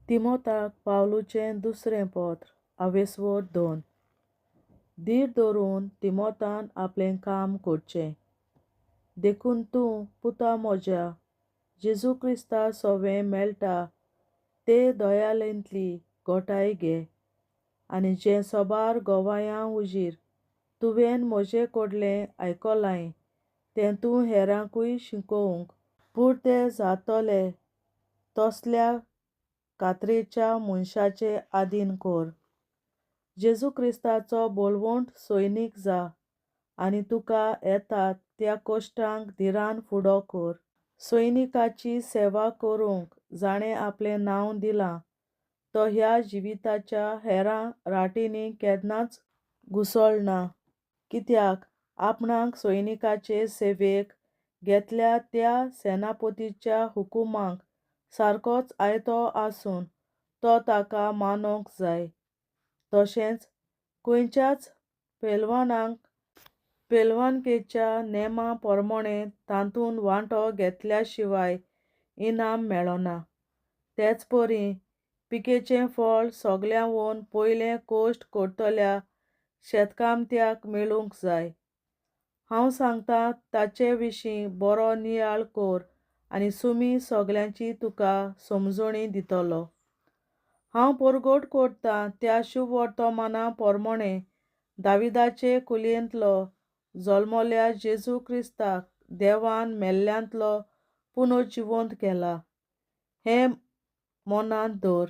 तिमोताक पावलूचें दुसरें पत्र, आवेस्वोर 2. धीर धरून तिमोतान आपलें काम करचें. देखून तूं, पुता म्हज्या, जेजू क्रिस्ता सवें मेळटा ते दयालेंतली घटाय घे. आनी जें सोबार गोवायां हुजीर तुवें म्हजे कडलें आयकलांय तें तूं हेरांकूय शिकोवंक पुरते जातले तसल्या कात्रेच्या मनशाचे आदीन कर. जेजू क्रिस्ताचो बळवंत सैनीक जा आनी तुका येतात त्या कश्टांक धिरान फुडो कर. सैनिकाची सेवा करूंक जाणें आपलें नांव दिलां तो ह्या जिविताच्या हेरां राटींनी केन्नाच घुसळना. कित्याक आपणाक सैनिकाचे सेवेक घेतल्या त्या सेनापतीच्या हुकुमाक सारकोच आयतो आसून तो ताका मानूंक जाय. तशेंच खंयच्याच पेलवानाक पेलवानकेच्या नेमा प्रमाणें तातूंत वांटो घेतल्या शिवाय इनाम मेळना. तेच परी पिकेचें फळ सगळ्यांवून पयलें कश्ट करतल्या शेतकामत्याक मेळूंक जाय. हांव सांगतां ताचे विशीं बरो नियाळ कर आनी सुमी सगळ्यांची तुका समजणी दितलो. हांव परगट करतां त्या शुभवर्तमाना प्रमाणें दाविदाचे कुलयेंतलो जल्मल्या जेजू क्रिस्ताक देवान मेल्ल्यांतलो पुनर्जिवंत केला हें मनांत दवर.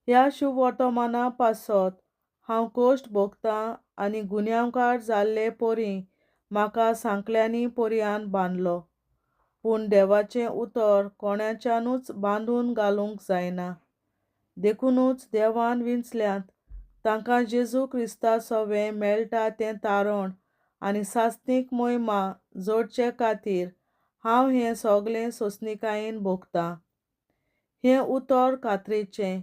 ह्या शुभवर्तमाना पासत हांव कश्ट भोगतां आनी गुन्यांवकार जाल्ले परी म्हाका सांकळ्यांनी पर्यान बांदलो. पूण देवाचें उतर कोणाच्यानूच बांदून घालूंक जायना. देखुनूच देवान विंचल्यात तांकां जेजू क्रिस्ता सवें मेळटा तें तारण आनी सासणीक मोहिमा जोडचे खातीर हांव हें सगळें सोंसणिकायेन भोगतां. हें उतर खात्रेचें,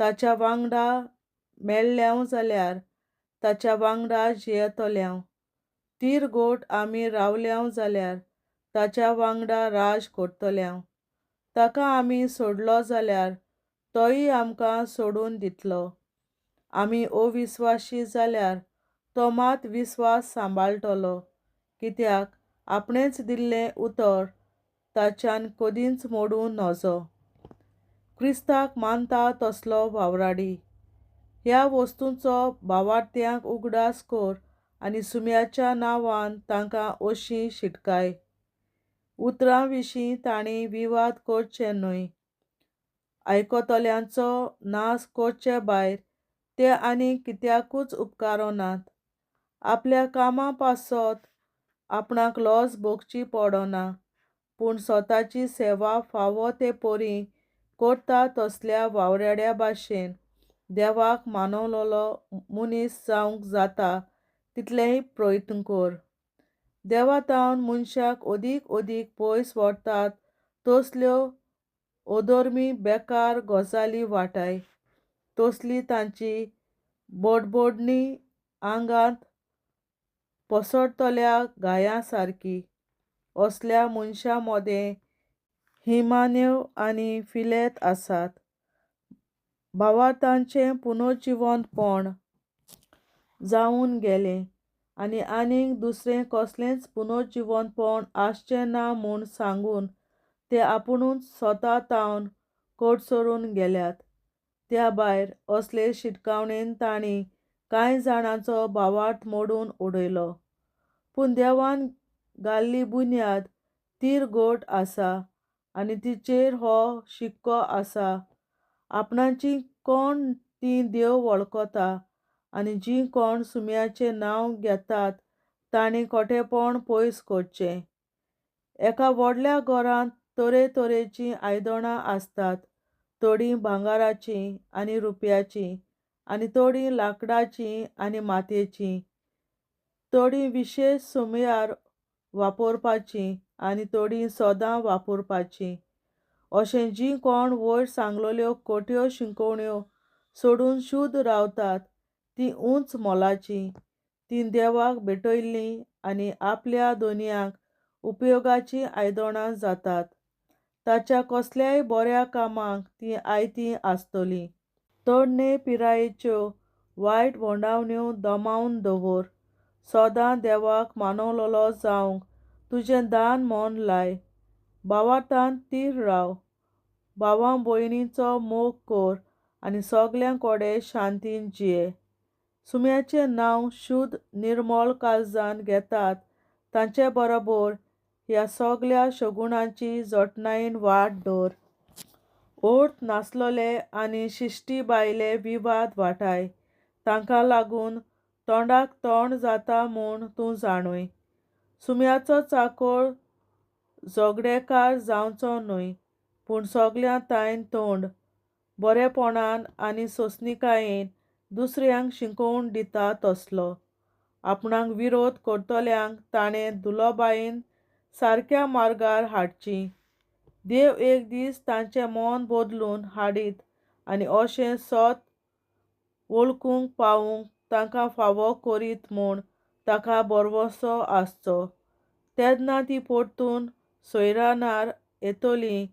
ताच्या वांगडा मेळ्ळ्यांव जाल्यार ताच्या वांगडा जियेतल्यांव. तीर गोट आमी रावल्यांव जाल्यार ताच्या वांगडा राज करतल्यांव. ताका आमी सोडलो जाल्यार तोय आमकां सोडून दितलो. आमी अविस्वाशी जाल्यार तो मात विस्वास सांबाळटलो, कित्याक आपणेंच दिल्लें उतर ताच्यान कदींच मोडूं नजो. क्रिस्ताक मानता तसलो वावराडी. ह्या वस्तूंचो भावार्थ्यांक उगडास कर आनी सुम्याच्या नांवान तांकां अशी शिटकाय. उतरां विशीं तांणी विवाद करचे न्हय. आयकतल्यांचो नाश करचे भायर ते आनी कित्याकूच उपकारनात. आपल्या कामा पासत आपणाक लज भोगची पडना, पूण स्वताची सेवा फावो ते परी करता तसल्या वावराड्या भाशेन देवाक मानवलेलो मनीस जावंक जाता तितलेंय प्रयत्न कर. देवा तावन मनशाक अदीक अदीक पयस व्हरतात तसल्यो अधर्मी बेकार गजाली वाटाय. तसली तांची बडबडणी आंगांत पसरतल्या घाया सारकी. असल्या मनशां मदें हिमानेव आनी फिलेत आसात. भावार्थांचें पुनर्जिवंतपण जावन गेलें आनी आनीक दुसरें कसलेंच पुनर्जिवंतपण आसचें ना म्हूण सांगून ते आपुणूच स्वता तावन कडसरून गेल्यात. त्या भायर असले शिटकावणेन तांणी कांय जाणांचो भावार्थ मोडून उडयलो. पूण देवान घाल्ली बुन्याद तीर घट आसा आनी तिचेर हो शिक्को आसा, आपणाची कोण तीं देव वळखता आनी जीं कोण सुम्याचें नांव घेतात तांणी खोटेपण पयस करचें. एका व्हडल्या घरांत तरेतरेचीं आयदनां आसतात, थोडीं भांगराचीं आनी रुप्याचीं आनी थोडीं लांकडाचीं आनी मातयेचीं, थोडीं विशेश सुमयार वापरपाचीं आनी थोडीं सदां वापरपाचीं. अशें जीं कोण वयर सांगलेल्यो खोट्यो शिकोवण्यो सोडून शुद्ध रावतात तीं उंच मोलाचीं. तीं देवाक भेटयल्लीं आनी आपल्या दोनयांक उपयोगाचीं आयदनां जातात. ताच्या कसल्याय बऱ्या कामाक तीं आयतीं आसतलीं. तरणे पिरायेच्यो वायट भोंवडावण्यो दमावन दवर. सदां देवाक मानवलोलो जावंक तुजें दान मन लाय. भावार्थांत थीर राव. भावां भयणींचो मोग कर आनी सगल्यां कडेन शांतीन जिये. सुम्याचें नांव शुद्ध निर्मळ काळजान घेतात तांचे बरोबर ह्या सगल्या शगुणांची जतनायेन वाट धर. अर्थ नासलोले आनी शिश्टी भायले विवाद वाटाय. तांकां लागून तोंडाक तोंड जाता म्हूण तूं जाणूय. सुम्याचो चाकर झगडेकार जावचो न्हय, पूण सगल्यां तायन थंड, बरेपणान आनी सोंसणिकायेन दुसऱ्यांक शिकोवन दिता तसलो. आपणाक विरोध करतल्यांक ताणें दुलबायेन सारक्या मार्गार हाडचीं. देव एक दीस तांचें मन बदलून हाडीत आनी अशें सत वळखूंक पावूंक तांकां फावो करीत म्हूण ताका भरवंसो आसचो. तेन्ना तीं परतून सोयरानार येतलीं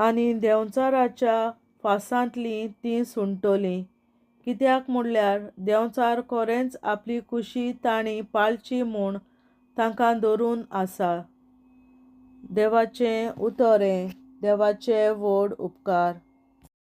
आनी देंवचाराच्या फांसांतलीं तीं सुंटलीं. कित्याक म्हणल्यार देंवचार खरेंच आपली खुशी तांणी पाळची म्हूण तांकां धरून आसा. देवाचें उतर हें. देवाचे व्हड उपकार.